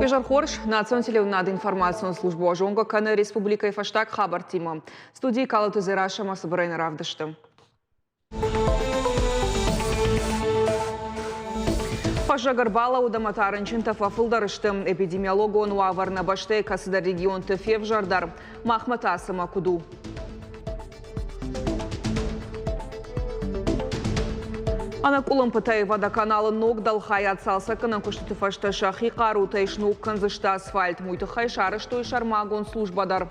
Изӕр хорз. Национ телеуынынады информацион службӕ зонгӕ кӕны республикӕйы фӕстаг хабӕрттимӕ. Студийы Калоты Дзерассӕмӕ цыбырӕй нӕ равдысты. Фӕззӕг ӕрбалӕуд ӕмӕ та рынчынтӕ фӕфылдӕр сты. Эпидемиологон уавӕр нӕ бӕстӕйы кӕцыдӕр регионты февзӕрдӕр. Махмӕ та цымӕ куыд у? Ӕнӕкъуылымпытӕй водоканалы ног дӕлхайад цалцӕггӕнӕн куыстыты фӕстӕ сӕхи хъарутӕй сног кӕндзысты асфальт. Уый тыххӕй сарӕзтой сӕрмагонд службӕ дӕр.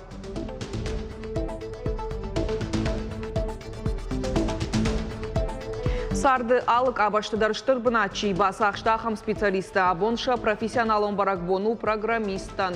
Царды алы къабӕзты дӕр стыр бынат чи бацахста, ахӕм специалисттӕ абон сӕ профессионалон бӕрӕгбон у программисттӕн.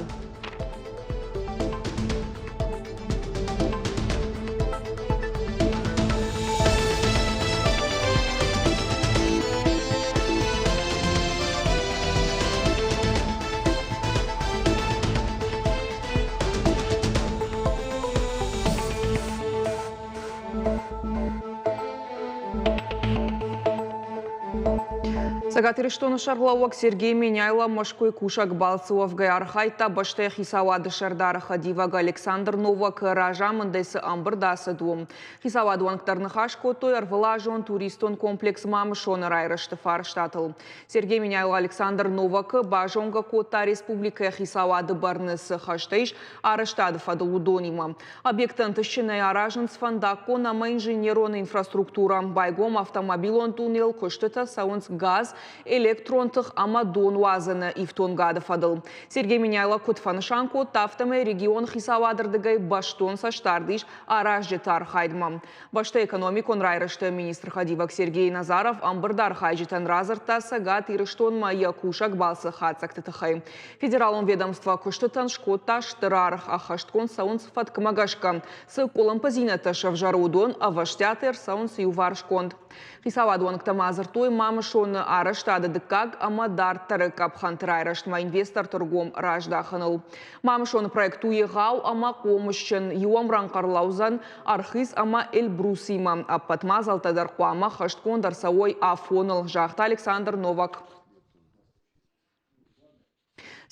Цӕгат Ирыстоны сӕргълӕууӕг Сергей Меняйло Мӕскуыйы кусӕг балцы уӕвгӕй архайдта бӕстӕйы хицауады сӕрдары хӕдивӕг Александр Новакы разамындӕй цы ӕмбырд ацыд, уым. Хицауады уӕнгтӕ ӕрныхас кодтой ӕрвылазон туристон комплекс Мамысон-ы райрӕзты фарстатыл. Сергей Меняйло Александр Новакы базонгӕ кодта республикӕйы хицауады бӕрны цы хӕстӕ ис, арӕзтады фӕдыл уыдонимӕ. Объекттӕ ӕнтыстджынӕй аразынц фӕндаггон ӕмӕ инженерон инфраструктурӕ, байгом автомобилон туннел, куыстытӕ цӕуынц газ, электрон тых ӕмӕ дон уадзыны ифтонгады фӕдыл. Сергей Меняйло куыд фӕнысан кодта, афтӕмӕй регион хицауады рдыгӕй бӕстон цӕстдард ис аразджыты архайдмӕ. Бӕстӕйы экономикон райрӕзты министры хӕдивӕг Сергей Назаров ӕмбырды архайджытӕн радзырдта Цӕгат Ирыстонмӕ йӕ кусӕг балцы хатдзӕгты тыххӕй. Федералон ведомство куыстытӕн скодта стыр аргъ, ӕххӕстгонд цӕуынц фӕткмӕ гӕсгӕ. Цы къуылымпыдзинӕдтӕ сӕвзӕры, уыдон ӕвӕстиаты ӕрцӕуынц иуварсгонд. Хицауады уӕнгтӕ ма дзырдтой Мамысоны арӕзтады дыккаг ӕмӕ дарддӕры къӕпхӕнты райрӕзтмӕ инвесторты ргом раздахыныл. Мамысоны проект у егъау ӕмӕ хъомысджын, иу ӕмрӕнхъ ӕрлӕудзӕн Архиз ӕмӕ Эльбрусимӕ. Ӕппӕт мадзӕлттӕ дӕр хъуамӕ хӕстгонд ӕрцӕуой афоныл, загъта Александр Новак.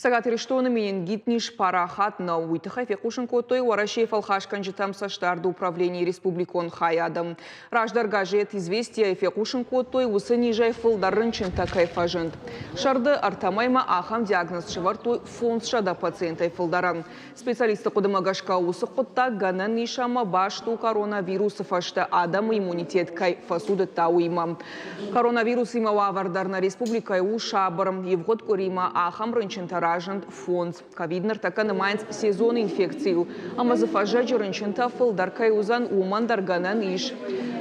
Цӕгат Ирыстоны менингитниз парахат нӕу. Уый тыххӕй фехъусын кодтой Уӕрӕсейы фӕлхасгӕнджытӕм цӕстдарды управленийы республикон хайады. Раздӕр газет «Известия»-йы фехъусын кодтой, уыцы низӕй фылдӕр рынчынтӕ кӕй фӕзынд. Сӕрды ӕртӕ мӕймӕ ахӕм диагноз сӕвӕрдтой 500 пациентӕй фылдӕрӕн. Специалистты хъуыдымӕ гӕсгӕ, уыцы хъуыддаг гӕнӕн ис ӕмӕ баст у коронавирусы фӕстӕ адӕмы иммунитет кӕй фӕцудыдта, уыимӕ. Коронавирусимӕ уавӕр дӕр нӕ республикӕйы у сабыр. Ивгъуыд къуыримӕ ахӕм рынчынтӕ разынд фондз. Ковид ныртӕккӕ нымайынц сезон инфекцийыл, ӕмӕ дзы фӕззӕджы рынчынтӕ фылдӕр кӕй уыдзӕн, уымӕн дӕр гӕнӕн ис.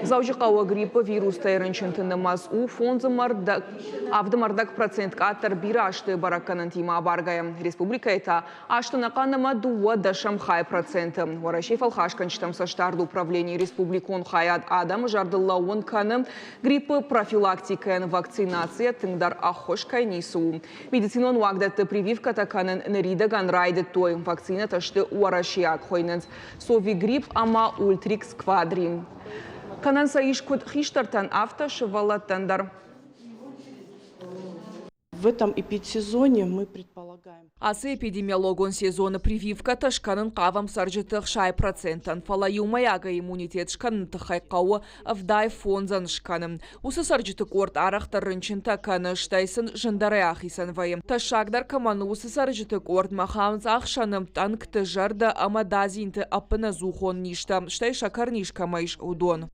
Дзӕуджыхъӕуы гриппы вирустӕй рынчынты нымӕц у 7.5% къаддӕр бирӕ азты бӕрӕггӕнӕнтимӕ абаргӕйӕ. Республикӕйы та Азты ӕнӕхъӕн ӕмӕ 0.2%. Уӕрӕсейы фӕлхасгӕнджытӕм цӕстдарды управленийы республикон хайад адӕмы зӕрдыл лӕууын кӕны, гриппы профилактикӕйӕн вакцинацийӕ тынгдӕр ӕххуыс кӕй ницы у. Медицинон уагдӕтты прививкӕтӕ кӕнын ныридӕгӕн райдыдтой. Вакцинӕтӕ сты уӕрӕсейаг, хуыйнынц Совигрипп ӕмӕ Ультрикс Квадри. Кӕнӕн сӕ ис куыд хистӕртӕн, афтӕ сывӕллӕттӕн дӕр. В этом эпидсезоне мы предполагаем. Ацы эпидемиологон сезоны прививкӕтӕ скӕнын хъавӕм цӕрджыты 60%-ӕн, фӕлӕ иумӕйагӕй иммунитет скӕныны тыххӕй хъӕуы 75-ӕн скӕнын. Уыцы цӕрджыты къорд арӕхдӕр рынчынтӕ кӕны, стӕй сын зындӕрӕй ахицӕн вӕййы. Тӕссагдӕр кӕмӕн у, уыцы цӕрджыты къордмӕ хауынц ӕхсӕны, тъӕнгты, зӕрдӕ ӕмӕ дадзинты ӕппынӕдзухон низтӕ, стӕй сӕкӕрниз кӕмӕ ис, уыдон.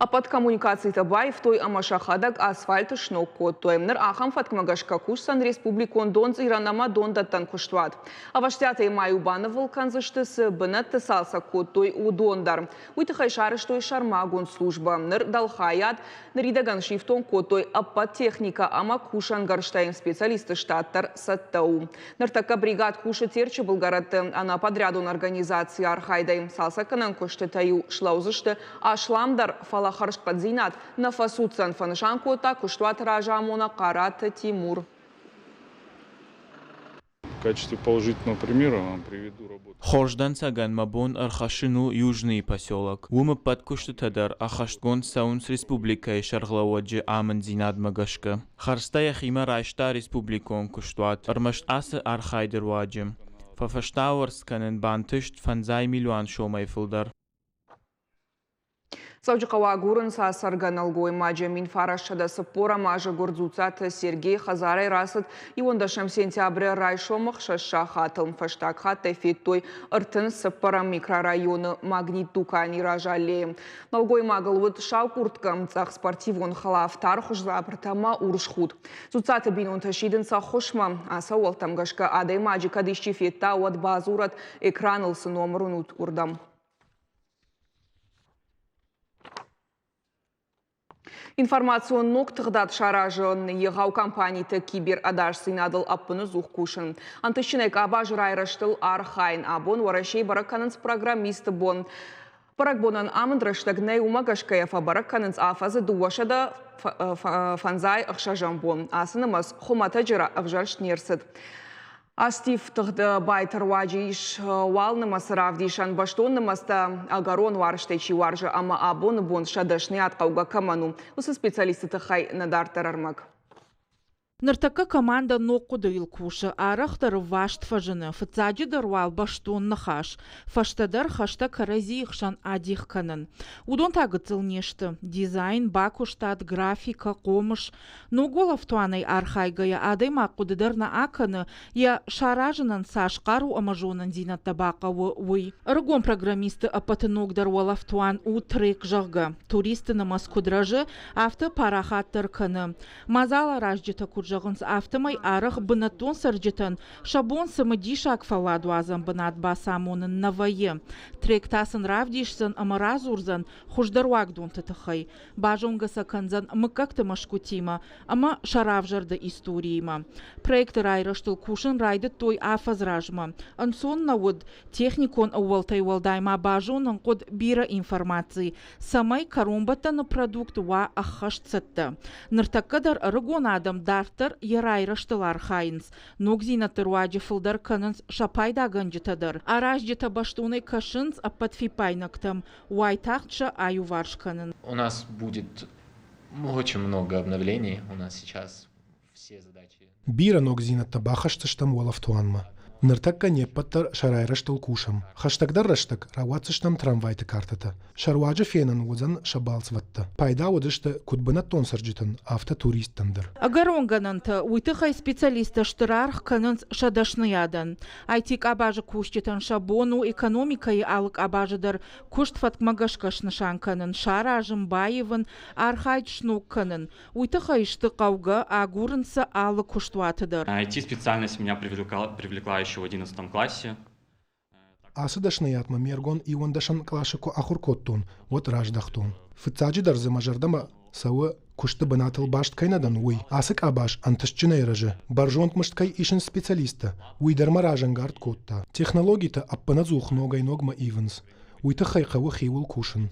Ӕппӕт коммуникацитӕ баивтой ӕмӕ сӕхӕдӕг асфальт сног кодтой. Ныр ахӕм фӕткмӕ гӕсгӕ кусдзӕн республикон донцъирӕн ӕмӕ дондӕттӕн куыстуат. Ӕвӕстиатӕй ма-иу банывыл кӕндзысты, цы бынӕтты цалцӕг кодтой, уыдон дӕр. Уый тыххӕй сарӕзтой сӕрмагонд службӕ. Ныр дӕлхайад ныридӕгӕн сифтонг кодтой ӕппӕт техникӕ ӕмӕ кусӕнгӕрзтӕй. Специалистты штат дӕр цӕттӕ у. Ныртӕккӕ бригад кусы Терчы былгӕрӕтты ӕнӕподрядон организацийы архайдӕй. Цалцӕггӕнӕн куыстытӕ-иу слӕудзысты асламдӕр, фӕлӕ хӕрзхъӕддзинад нӕ фӕцуддзӕн, фӕнысан кодта куыстуаты разамонӕг Хъараты Тимур. качестве положительного примера вам приведу работу. Хорз дӕнцӕгӕн мӕ бон ӕрхӕссын у Южныйы поселок. Уым ӕппӕт куыстытӕ дӕр ӕххӕстгонд цӕуынц республикӕйы сӕргълӕууӕджы амынддзинадмӕ гӕсгӕ. Хӕрдзтӕ йӕхимӕ райста республикон куыстуат, ӕрмӕст ацы архайды руаджы. Фӕфӕстауӕрц кӕнын бантыст фӕндзай милуан сомӕй фылдӕр. Дзӕуджыхъӕуы агурынц ацӕргӕ нӕлгоймаджы 1940 азы Гуырдзуцаты Сергей хӕдзарӕй рацыд 11 сентябры райсомы 6 сахатыл. Фӕстаг хатт ӕй федтой 34 микрорайоны Магнит дукани разаллейы. Нӕлгоймагыл уыд сау курткӕ, цъӕх спортивон хӕлаф, тархуыз дзабыртӕ ӕмӕ урс худ. Дзуццаты бинонтӕ сидынц ӕххуысмӕ. Ацы ӕууӕлтӕм гӕсгӕ адӕймаджы кӕд исчи федта, уӕд бадзурӕд, экраныл цы номыр уынут, уырдӕм. Информацион ног тыгъдад саразын, егъау компаниты киберӕдасдзинадыл ӕппыныдзух кусын, ӕнтыстджынӕй къабазы райрӕзтыл архайын. Абон Уӕрӕсейы бӕрӕг кӕнынц программисты бон. Бӕрӕгбонӕн амынд рӕстӕг нӕй, уымӕ гӕсгӕ йӕ фӕбӕрӕг кӕнынц афӕдзы 256-ӕм бон. Ацы нымӕц хуымӕтӕджы ӕвзӕрст не рцыд. Астифтыгъд байты руаджы ис уал нымӕцы равдисӕн, бӕстон нымӕцтӕ ӕгӕрон уарзтӕй чи уарзы ӕмӕ абоны бон сӕ дӕсныйад хъӕугӕ кӕмӕн у, уыцы специалистты тыххӕй нӕ дарддӕр ӕрмӕг. Ныртӕккӕ командӕ ног хъуыдыйыл кусы, арӕхдӕр ӕвваст фӕзыны, фыццаджыдӕр уал бӕстон ныхас, фӕстӕдӕр хӕстӕ кӕрӕдзийы хсӕн адих кӕнын. Уыдон та гыццыл не сты: дизайн, бакуыстад, графикӕ, хъомыс. Ног уӕлӕфтуанӕй архайгӕйӕ адӕймаг хъуыды дӕр нӕ акӕны, йӕ саразынӕн цас хъару ӕмӕ зонындзинӕдтӕ бахъӕуы, уый. Ӕрыгон программисты ӕппӕты ногдӕр уӕлӕфтуан у трек, зӕгъгӕ. Туристты нымӕц куыд рӕзы, афтӕ парахатдӕр кӕны. Мадзаларазджытӕ куыд зӕгъынц, афтӕмӕй арӕх бынӕттон цӕрджытӕн сӕ бон цымыдисаг фӕлладуадзӕн бынат бацамонын нӕ вӕййы. Трек та сын равдисдзӕн ӕмӕ радзурдзӕн хуыздӕр уагдонты тыххӕй. Базонгӕ сӕ кӕндзӕн мыггӕгты мӕсгуытимӕ ӕмӕ сӕ равзӕрды историимӕ. Проекты райрӕзтыл кусын райдыдтой афӕдз размӕ. Ӕнцон нӕ уыд, техникон ӕууӕлтӕй уӕлдай ма базонын хъуыд бирӕ информаци, цӕмӕй кӕронбӕттӕны продукт уа ӕххӕст цӕттӕ. Ныртӕккӕ дӕр ӕрыгон адӕм дарддӕр йӕ райрӕзтыл архайынц. Ногдзинӕдты руаджы фылдӕр кӕнынц сӕ пайдагӕнджытӕ дӕр. Аразджытӕ бӕстонӕй кӕсынц ӕппӕт фиппаинӕгтӕм, уайтагъд сӕ аиуварс кӕнын. У нас будет очень много обновлений. У нас сейчас все задачи. Бирӕ ногдзинӕдтӕ бахӕсдзыстӕм уӕлӕфтуанмӕ. Ныртӕккӕ не ппӕт дӕр сӕ райрӕзтыл кусӕм. Хӕстӕгдӕр рӕстӕг рауадздзыстӕм трамвайты картӕтӕ. Сӕ руаджы фенӕн уыдзӕн сӕ балцвӕдтӕ. Пайда уыдысты куыд бынӕттон цӕрджытӕн, афтӕ туристтӕн дӕр. Ӕгӕрон гӕнӕнтӕ уый тыххӕй специалисттӕ стыр аргъ кӕнынц сӕ дӕсныйадӕн. IT-къабазы кусджытӕн сӕ бон у экономикӕйы алы къабазы дӕр куыст фӕткмӕ гӕсгӕ снысан кӕнын, саразын, баивын, архайд сног кӕнын. Уый тыххӕй сты хъӕугӕ, агурынц сӕ алы куыстуаты дӕр. IT-специальность меня привлекла еще в 11 классе. Ацы дӕсныйадмӕ ме ргон иуӕндӕсӕм къласы куы ахуыр кодтон, уӕд раздӕхтон. Фыццаджыдӕр дзы мӕ зӕрдӕмӕ цӕуы, куысты бынатыл баст кӕй нӕ дӕн, уый. Ацы къабаз ӕнтыстджынӕй рӕзы, бӕрзонд мызд кӕй исынц специалисттӕ, уый дӕр мӕ разӕнгард кодта. Технологитӕ ӕппынӕдзух ногӕй-ногмӕ ивынц, уый тыххӕй хъӕуы хиуыл кусын,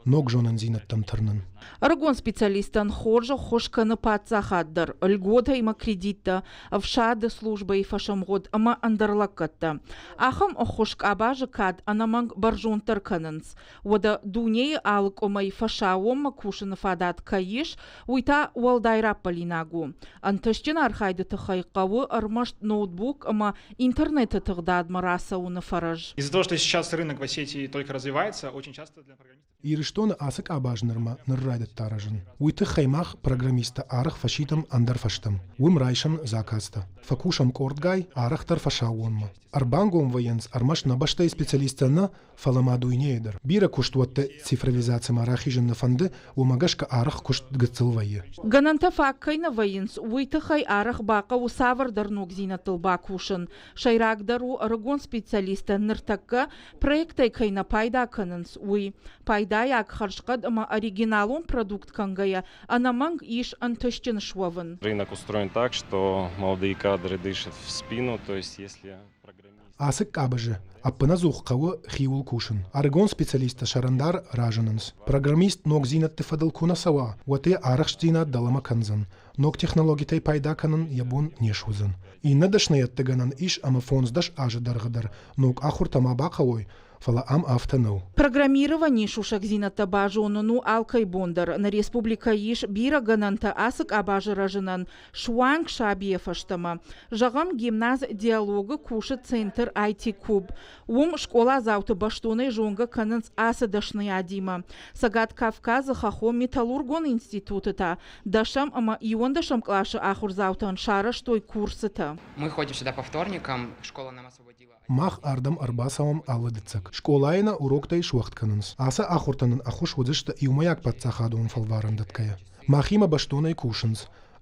ног зонындзинӕдтӕм тырнын. Ӕрыгон специалисттӕн хорз ӕххуыс кӕны паддзахад дӕр, льготӕимӕ кредиттӕ, ӕфсады службӕйы фӕсӕмгъуыд ӕмӕ ӕндӕр лӕггӕдтӕ. Ахӕм ӕххуыс къабазы кад ӕнӕмӕнг бӕрзонддӕр кӕнынц. Уӕдӕ дунейы алы къуымӕй фӕсаууонмӕ кусыны фадат кӕй ис, уый та уӕлдай раппӕлинаг у. Ӕнтыстджын архайды тыххӕй хъӕуы ӕрмӕст ноутбук ӕмӕ интернеты тыгъдадмӕ рацӕуыны фӕрӕз. Из-за того, что сейчас рынок в Осетии только развивается, очень часто для программистов Ирыстоны ацы къабаз нырма ныр райдыдта рӕзын. Уый тыххӕй мах, программисттӕ, арӕх фӕсидӕм ӕндӕр фӕзтӕм. Уым райсӕм заказтӕ. Фӕкусӕм къордгай, арӕхдӕр фӕсаууонмӕ. Ӕрбангом вӕййынц ӕрмӕст нӕ бӕстӕйы специалисттӕ нӕ, фӕлӕ ма дунейы дӕр. Бирӕ куыстуӕтты цифровизацимӕ рахизын нӕ фӕнды, уымӕ гӕсгӕ арӕх куыст гыццыл вӕййы. Гӕнӕнтӕ фаг кӕй нӕ вӕййынц, уый тыххӕй арӕх бахъӕуы цавӕрдӕр ногдзинӕдтыл бакусын. Сӕйрагдӕр у ӕрыгон специалисттӕн ныртӕккӕ проектӕй кӕй нӕ пайда кӕнынц, уый. Пайдайаг, хӕрзхъӕд ӕмӕ оригиналон продукт кӕнгӕйӕ, ӕнӕмӕнг ис ӕнтыстджын суӕвын. Рынок устроен так, что молодые кадры дышат в спину, то есть если программист... Ацы къабазы ӕппынӕдзух хъӕуы хиуыл кусын. Ӕрыгон специалисттӕ сӕрӕндӕр разынынц. Программист ногдзинӕдты фӕдыл куы нӕ цӕуа, уӕд йӕ арӕхстдзинад дӕлӕмӕ кӕндзӕн. Ног технологитӕй пайда кӕнын йӕ бон не суыдзӕн. Иннӕ дӕсныйӕдты гӕнӕн ис ӕмӕ фондздӕс азы дӕргъы дӕр ног ахуыртӕ ма бахъӕуой, фӕлӕ ам афтӕ нӕу. Программированийы сусӕгдзинӕдтӕ базонын у алкӕй бон дӕр. Нӕ республикӕйы ис бирӕ гӕнӕнтӕ ацы къабазы рӕзынӕн, суанг сабийӕ фӕстӕмӕ. Зӕгъӕм, гимназ «Диалог»-ы кусы центр IT-куб. Уым скъоладзауты бӕстонӕй зонгӕ кӕнынц ацы дӕсныйадимӕ. Цӕгат Кавказы хӕххон-металлургон институты та дӕсӕм ӕмӕ иуӕндӕсӕм къласы ахуырдзаутӕн сарӕзтой курсытӕ. Мы ходим сюда по вторникам, школа нам освободила. Мах ардӕм ӕрбацӕуӕм алы дыццӕг. Скъолайы нӕ уроктӕй суӕгъд кӕнынц. Ацы ахуыртӕ нын ӕххуыс уыдзысты иумӕйаг паддзахадон фӕлварӕн дӕтгӕйӕ. Махимӕ бӕстонӕй кусынц,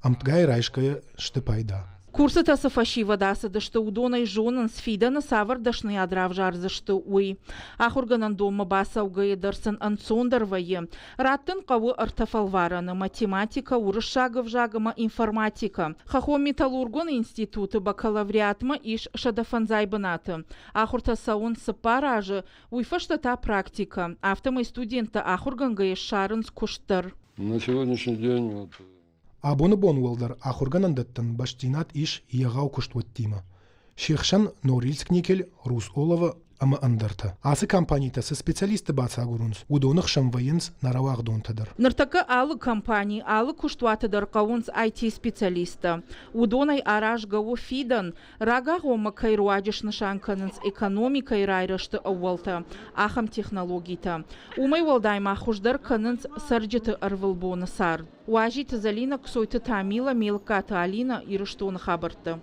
ӕмтгӕй райсгӕйӕ сты пайда. Курсытӕ цы фӕсивӕд ацыдысты, уыдонӕй зонынц, фидӕны цавӕр дӕсныйад равзардзысты, уый. Ахуыргӕнӕндонмӕ бацӕугӕйӕ дӕр сын ӕнцондӕр вӕййы. Раттын хъӕуы ӕртӕ фӕлварӕны – математикӕ, уырыссаг ӕвзаг ӕмӕ информатикӕ. Хӕххон-металлургон институты бакалавриатмӕ ис 105 бынаты. Ахуыртӕ цӕуынц цыппар азы, уый фӕстӕ та практикӕ. Афтӕмӕй студенттӕ ахуыргӕнгӕйӕ ссарынц куыст дӕр. На сегодняшний день вот Абоны бон уӕлдӕр ахуыргӕнӕндӕттӕн бастдзинад ис егъау куыстуӕттимӕ. Се хсӕн Норильск никель, Русолово ӕмӕ ӕндӕртӕ. Ацы компанитӕ цы специалистты бацагурынц, уыдоны хсӕн вӕййынц нӕ рауагъдонтӕ дӕр. Ныртӕккӕ алы компани, алы куыстуаты дӕр хъӕуынц IT-специалисттӕ. Уыдонӕй аразгӕ у фидӕн, рагагъоммӕ кӕй руаджы снысан кӕнынц экономикӕйы райрӕзты ӕууӕлтӕ, ахӕм технологитӕ. Уымӕй уӕлдай ма хуыздӕр кӕнынц цӕрджыты ӕрвылбоны цард. Уазиты Зӕлинӕ, Ксойты Тамила, Мелыккаты Алинӕ, Ирыстоны хабӕрттӕ.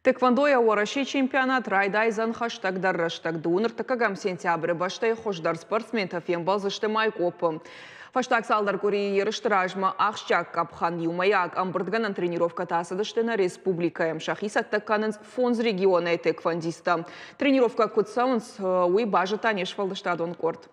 Тэквондойӕ Уӕрӕсейы чемпионат райдайдзӕн хӕстӕгдӕр рӕстӕг. Дыууын ӕртыккӕгӕм сентябры бӕстӕйы хуыздӕр спортсментӕ фембӕлдзысты Майкъопы. Фӕстаг цалдӕр къуырийы ерысты размӕ ахсджиаг къӕпхӕн иумӕйаг ӕмбырдгӕнӕн тренировкӕтӕ ацыдысты нӕ республикӕйы. Сӕхи цӕттӕ кӕнынц фондз регионӕй тэквондисттӕ. Тренировкӕ куыд цӕуынц, уый базыдта не сфӕлдыстадон къорд.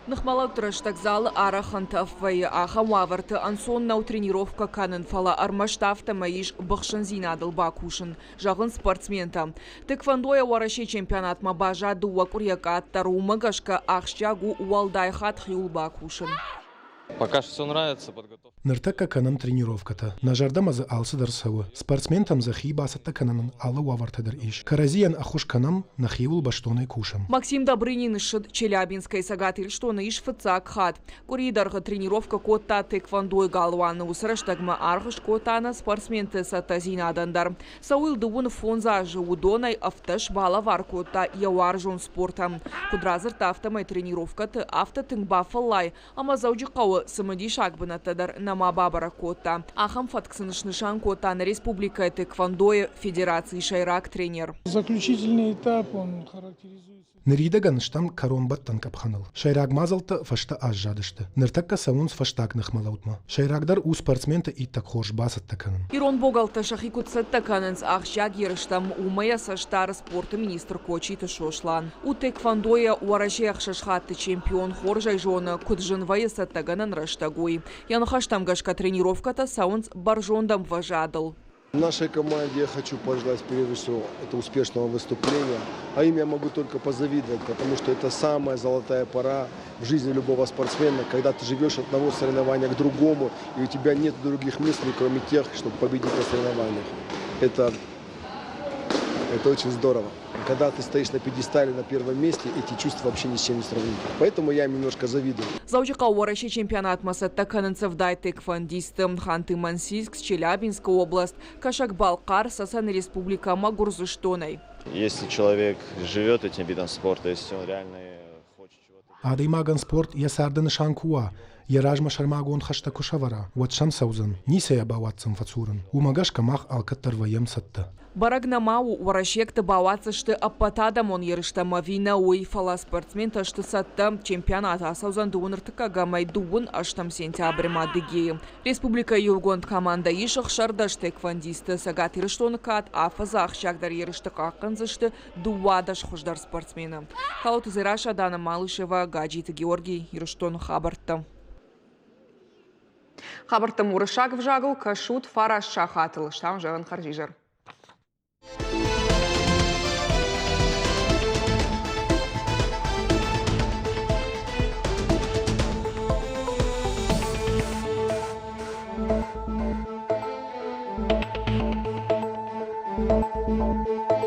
Ныхмӕлӕуд рӕстӕг залы арӕх ӕнтӕф вӕййы. Ахӕм уавӕрты ӕнцон нӕу тренировкӕ кӕнын, фӕлӕ ӕрмӕст афтӕмӕй ис быхсындзинадыл бакусын, зӕгъынц спортсментӕ. Тэквондойӕ Уӕрӕсейы чемпионатмӕ баззад дыууӕ къуырийӕ къаддӕр, уымӕ гӕсгӕ ахсджиаг у уӕлдай хатт хиуыл бакусын. Пока что все нравится, подготовка. Ныртӕккӕ кӕнӕм тренировкӕтӕ. Нӕ зӕрдӕмӕ дзы алцыдӕр цӕуы. Спортсментӕм дзы хи бацӕттӕ кӕнынӕн алы уавӕртӕ дӕр ис. Кӕрӕдзийӕн ӕххуыс кӕнӕм, нӕхиуыл бӕстонӕй кусӕм. Максим Добрынин ссыд Челябинскӕй Цӕгат Ирыстоны ис фыццаг хатт. Къуырийы дӕргъы тренировкӕ кодта тэквондойы галуаны. Уыцы рӕстӕгмӕ аргъ скодта нӕ спортсменты цӕттӕдзинадӕн дӕр. Цӕуыл 25 азы уыдонӕй ӕвддӕс балӕвар кодта йӕ уарзон спортӕн. Куыд радзырдта, афтӕмӕй тренировкӕты афтӕ тынг бафӕллайы, ӕмӕ Дзӕуджыхъӕуы цымыдисаг бынӕттӕ дӕр нӕма бабӕрӕг кодта. Ахӕм фӕтк сын снысан кодта нӕ республикӕйы тэквондойы федерацийы сӕйраг тренер. Заключительный этап, он характеризуется. Ныридӕгӕн стӕм кӕронбӕттӕн къӕпхӕныл. Сӕйраг мадзӕлттӕ фӕстӕ аззадысты. Ныртӕккӕ цӕуынц фӕстаг ныхмӕлӕудмӕ. Сӕйрагдӕр у спортсменты иттӕг хорз бацӕттӕ кӕнын. Ирон богӕлттӕ сӕхи куыд цӕттӕ кӕнынц ахсджиаг ерыстӕм, уымӕ йӕ цӕст дары спорты министр Кочиты Сослан. У тэквондойӕ Уӕрӕсе ӕхсӕз хатты чемпион хорзӕй зоны, куыд зын вӕййы цӕттӕгӕнӕн рӕстӕг, уый. Йӕ ныхӕстӕм гӕсгӕ тренировкӕтӕ цӕуынц бӕрзонд ӕмвӕзадыл. Нашей команде я хочу пожелать прежде всего это успешного выступления. А им я могу только позавидовать, потому что это самая золотая пора в жизни любого спортсмена, когда ты живешь от одного соревнования к другому, и у тебя нет других мыслей, кроме тех, чтобы победить на соревнованиях. Это очень здорово. Когда ты стоишь на пьедестале на первом месте, эти чувства вообще ни с чем не сравнить. Поэтому я им немножко завидую. Дзӕуджыхъӕуы Уӕрӕсейы чемпионатмӕ цӕттӕ кӕнынц ӕвдай тэквондисты Ханты-Мансийск, Челябинскы област, Кӕсӕг-Балхъар, Цӕцӕны республикӕ ӕмӕ Гуырдзыстонӕй. Если человек живет этим видом спорта, если он реально хочет чего-то... Адӕймагӕн спорт йӕ царды нысан куы уа, йӕ размӕ сӕрмагонд хӕстӕ куы сӕвӕра, уӕд сӕм цӕудзӕн, ницы йӕ бауадздзӕн фӕцурын. Уымӕ гӕсгӕ мах алкӕддӕр вӕййӕм цӕттӕ. Бӕрӕг нӕма у, уӕрӕсейӕгты бауадздзысты ӕппӕтадӕмон ерыстӕм ӕви нӕ, уый, фӕлӕ спортсментӕ сты цӕттӕ. Чемпионат ацӕудзӕн дыууын ӕртыккӕгӕм ӕмӕ дыууын ӕстӕм сентябрьмӕ Адыгейы. Республикӕйы иугонд командӕ ис ӕхсӕрдӕс тэквондисты. Цӕгат Ирыстоны кад афӕдзы ахсджиагдӕр ерысты хъахъхъӕндзысты 12 хуыздӕр спортсмены. Калоты Дзерассӕ, Дана Малышева, Гаджиты Георгий, Ирыстоны хабӕрттӕ. Хабӕрттӕм уырыссаг ӕвзагыл кӕсут фараст сахатыл. Стӕм зӕгъын хӕрзизӕр. Thank you.